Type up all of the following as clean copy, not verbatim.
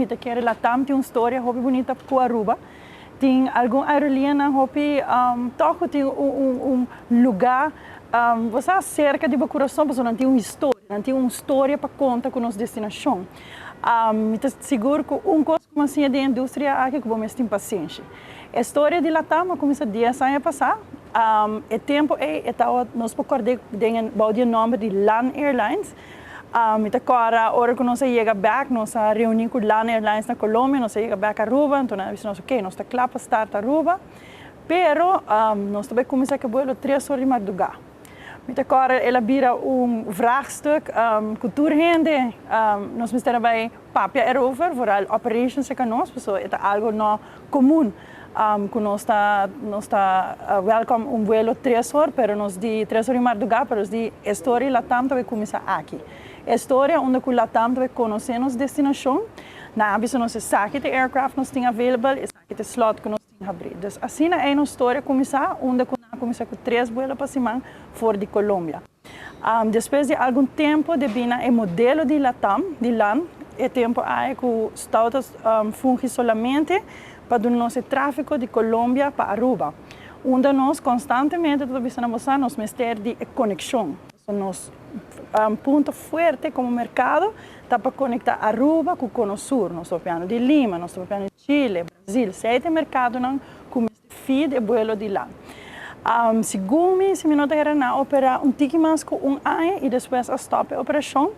Mi ta kere LATAM tin un storia hopi bunita cu Aruba. Tin algun aerolinea hopi toch tin un lugar bo sa, cerca di bo curason, pasobra nan tin un historia, nan tin un storia pa conta cu nos destinacion. Mi ta sigur cu un cos cu mi a den industria aki cu bo mester tin pasenshi. E storia di LATAM a cuminsa 10 aña pasa. E tempo ey e tawa nos por corda den bou di nomber di LAN Airlines. Mi ta corda ora cu nos a yega back, nos a reuni cu LAN Airlines na Colombia, nos a yega back Aruba, anto nan a bisa nos: "Ok, nos ta cla pa start Aruba, pero nos ta bay cuminsa cu vuelo 3 or di madruga." Mi ta corda el a bira un vraagstuk cu tur hende nos mester bay papia erover, vooral operations cu nos, paso ta algo no comun cu nos ta welcome un vuelo 3 or, pero nos di 3 or di madruga, pero nos di storia LATAM ta bay cuminsa aki. Storia unda cu LATAM ta bay conoce nos destinacion, nan a bisa nos: "Esaki ta aircraft nos tin available, esaki ta slot cu nos tin habri." Dus asina e nos storia a cuminsa, unda cu a cuminsa cu tres vuelo pa siman for di Colombia. Despues di algun tempo, debi na e modelo di LATAM, di LAN, e tempo ey cu tabata fungi solamente pa nos trafico di Colombia pa Aruba. Unda nos constantemente ta bisa nos mester di conexion. So, nos punto fuerte como mercado ta pa conecta Aruba cu Cono Sur. Nos ta papiando di Lima, nos ta papiando di Chile, Brasil, sete mercadonan cu feed e vuelo di LAN. Segun mi, si mi no ta a opera un tiki mas cu un aña y despues a stop e operacion.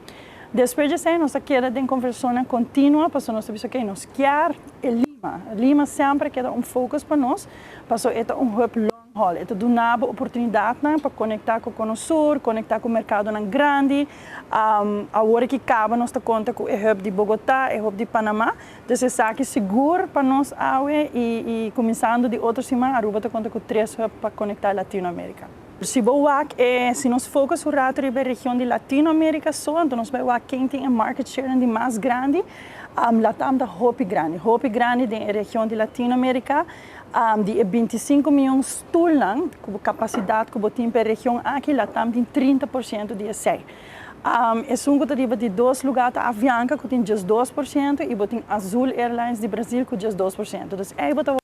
Despues di esey, nos a keda den conversacion continuo, paso nos a bisa cu nos kier e Lima. Lima semper keda un focus pa nos, paso e ta un hub long haul. E ta duna oportunidad pa conecta cu e Sur, conecta cu e mercadonan grandi. Awor cu caba nos ta conta cu e hub di Bogotá, e hub di Panama. Anto, esaki sigur pa nos awe y cuminsando di otro siman, Aruba ta conta cu tres hubs pa conecta Latinoamerica. Si bo wak, si nos focus un rato riba e region di Latinoamerica so, anto nos ta bay wak ken tin e market share di mas grandi, LATAM ta hopi grandi, hopi grandi den region di Latinoamerica, di 25 miyon stoel cu capacidad cu tin pa e region aki, LATAM tin 30% di esey. Esun cu ta di dos lugar ta Avianca, cu tin 12%, y bo tin Azul Airlines di Brasil cu 12%. Anto, ey bo ta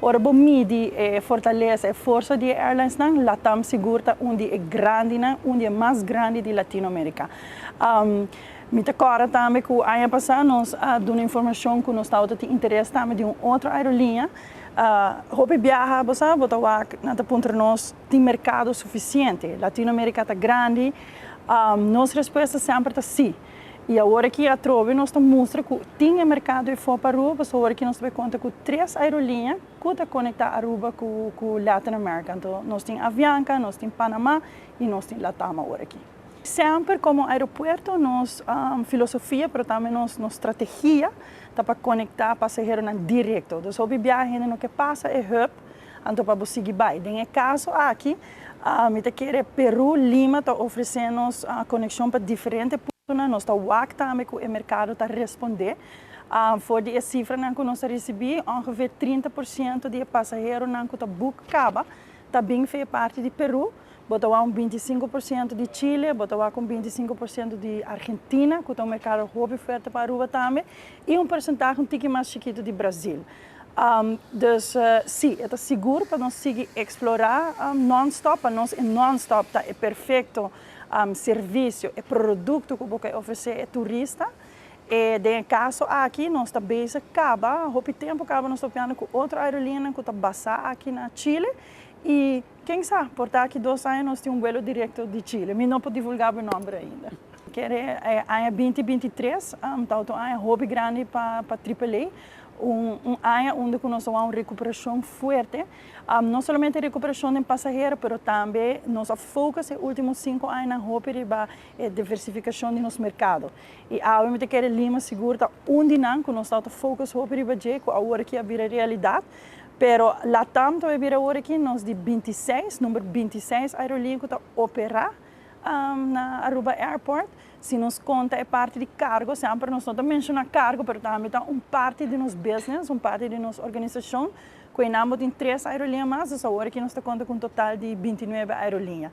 ora bo midi fortalesa e forsa di airlines nan, LATAM sigur ta un di e grandi nan, un di mas grandi di Latinoamerica. Mi ta corda tambe cu aña pasa nos a duna informacion cu nos tabata tin interes tambe di un otro aerolinea. Hopi biaha, bo sa, bo ta wak, nan ta puntra nos: "Tin mercado suficiente? Latinoamerica ta grandi." Nos respuesta semper ta si. Y awor aki atrobe nos ta mustra cu tin mercado afo pa Aruba, awor aki nos ta conta cu tres aerolinea cu ta conecta Aruba cu Latin America. Anto, nos tin Avianca, nos tin Panama y nos tin LATAM awor aki. Semper como aeropuerto, nos filosofia, mas tambe nos strategia ta pa conecta pasaheronan directo. Anto, e biahe no kier pasa e hub, anto pa sigui bay. Den e caso aki, mi ta kere Peru, Lima ta ofreciendo a conexion pa diferente punto, nos ta wak tambe cu e mercado ta responde. For di cifranan cu nos a ricibi, ongeveer 30% di pasaheronan cu ta book caba, ta bin for parti di Peru, bo ta un 25% di Chile, bo ta cu 25% di Argentina, cu ta un mercado hopi fuerte pa Aruba tambe, y un porcentahe un tiki mas chikito di Brasil. Dus si, ta sigur pa nos sigui explora non-stop, pa nos non-stop ta e perfecto servicio y producto cu bo ofrece e turista. Y den caso aki, nos ta bezig caba, hopi tempo caba nos ta papiando cu otro aerolinea cu ta basa aki na Chile y ken sabi, por ta aki 2 aña nos tin un vuelo directo di Chile. Mi no por divulga e nomber ainda. Kere aña 2023, ta un aña hopi grandi pa AAA, un aña unda nos tin un recuperacion fuerte, no solamente recuperacion di pasahero, mas tambe nos focus e ultimo 5 aña hopi riba diversificacion di nos mercado. Y awe mi ta kere Lima sigur ta un di nan cu nos ta focus hopi riba dje, cu awor aki a bira realidad. Pero LATAM ta bira awor aki nos di 26, number 26 aerolinea cu ta opera na Aruba Airport. Si nos conta e parti di cargo, semper nos no ta menciona cargo, mas tambe ta un parti di nos business, un parti di nos organisacion. Cu nos tin tres aerolinea mas, awor aki nos ta conta cu un total di 29 aerolinea.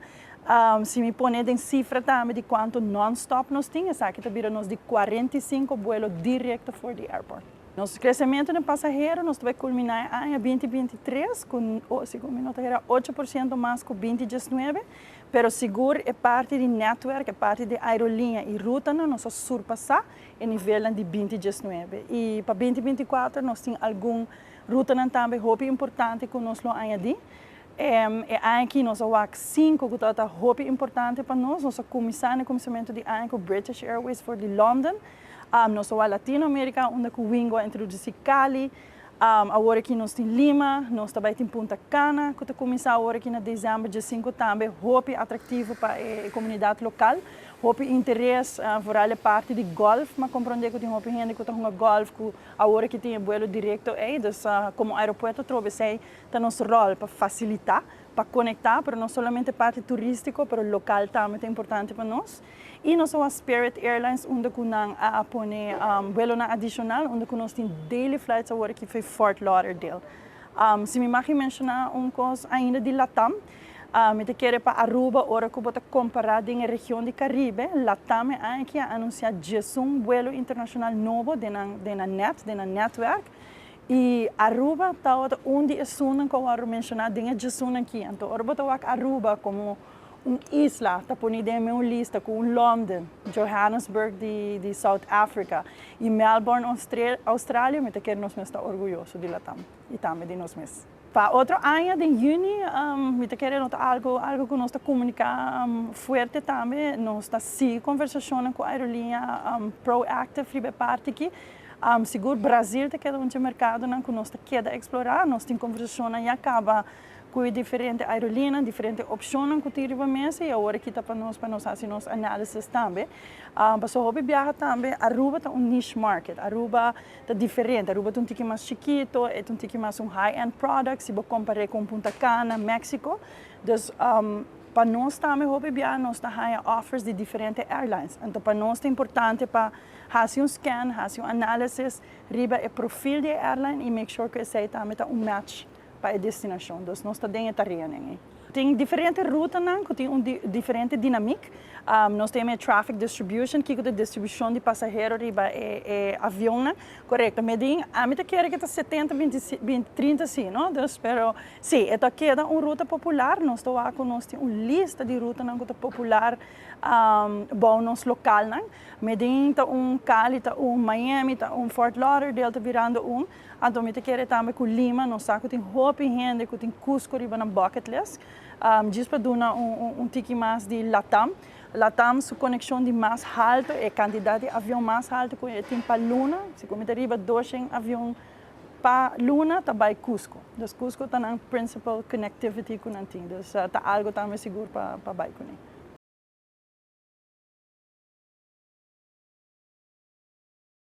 Si mi pone den cifra tambe di cuanto non-stop nos tin, esaki ta bira nos di 45 vuelo directo for di airport. Nos crecemento di pasahero, nos ta bay culmina aña 2023 cu, oh, segun mi no ta 8% mas cu 2019, pero sigur e parti di network, e parti di aerolinea y ruta, nos a surpasa e nivel di 2019. Y pa 2024 nos tin algun ruta tambe hopi importante cu nos lo añadi. E aki nos a wak 5 cu ta hopi importante pa nos. Nos a cuminsa na cuminsamento di aña cu British Airways for di London. Nos a Latino America, unda cu Wingo a introduci Cali. Awor aki nos tin Lima, nos tambe tin Punta Cana, cu ta cuminsa awor aki na december dia 5 tambe, hopi atractivo pa e comunidad local. Hopi interes, vooral e parti di golf, m'a comprende cu tin hopi hende cu ta hunga golf, cu awor aki tin vuelo directo ey, dus como aeropuerto trobe esey ta nos rol pa facilita, pa conecta, pero no solamente parti turistico, pero local tambe ta importante pa nos. Y nos a Spirit Airlines, unda cu nan a pone vuelo na adicional, unda cu nos tin daily flights awor aki for Fort Lauderdale. Si mi mag menciona un cos ainda di Latam, mi ta kere pa Aruba, ora cu bo ta compara den region di Caribe, Latam aki a anuncia 11 vuelo internacional nobo den network. Y Aruba ta un di esunnan cu a menciona den 11 aki. Anto, ora bo ta Aruba como un isla, ta poni den un lista cu London, Johannesburg di South Africa y Melbourne, Australia, mi ta kere nos mes ta orguyoso di Latam y tambe di nos mes. Pa otro aña, di juni, mi ta kere nota algo cu nos ta comunica fuerte tambe, nos ta sigui conversacion cu aerolinea proactive riba parti aki. Sigur Brasil ta keda un mercado cu nos ta keda explora, nos tin conversacion ya caba cu diferente aerolinea, diferente opcion cu tin riba mesa y awor aki ta pa nos haci nos analysis tambe. Paso hopi biaha tambe, Aruba ta un niche market. Aruba ta diferente. Aruba ta un tiki mas chikito, e un tiki mas un high-end product, si bo compara cu Punta Cana, Mexico. Dus pa nos tambe hopi biaha nos ta haya offers di diferente airlines. Anto pa nos ta importante pa haci un scan, haci un analysis riba e perfil di airline y make sure cu esey tambe ta un match pa e destinacion. Dus nos ta den tarea ne. Tin diferente rutanan, cu tin un diferente dinamica. Nos tin traffic distribution, cu ta distribucion di pasahero riba e avion, corecto. Medin, ami ta kere cu ta 70, 20, 20, 30 si, no? Dus, pero, si, e ta keda un ruta popular, nos ta cu nos tin un lista di rutanan cu ta popular, bon nos local, no? Medellín ta un, Cali ta un, Miami ta un, Fort Lauderdale ta birando un. Anto mi ta kere tambe cu Lima, nos sa cu tin hopi hende cu tin Cusco riba nan bucket list. Djis pa duna un tiki mas di Latam. Latam su conexion di mas halto e cantidad di avion mas halto cu tin pa luna, si cu riba 200 avion pa luna ta bay Cusco. Dus Cusco ta nan principal connectivity cu nan tin. Dus ta algo tambe sigur pa bay cu ne.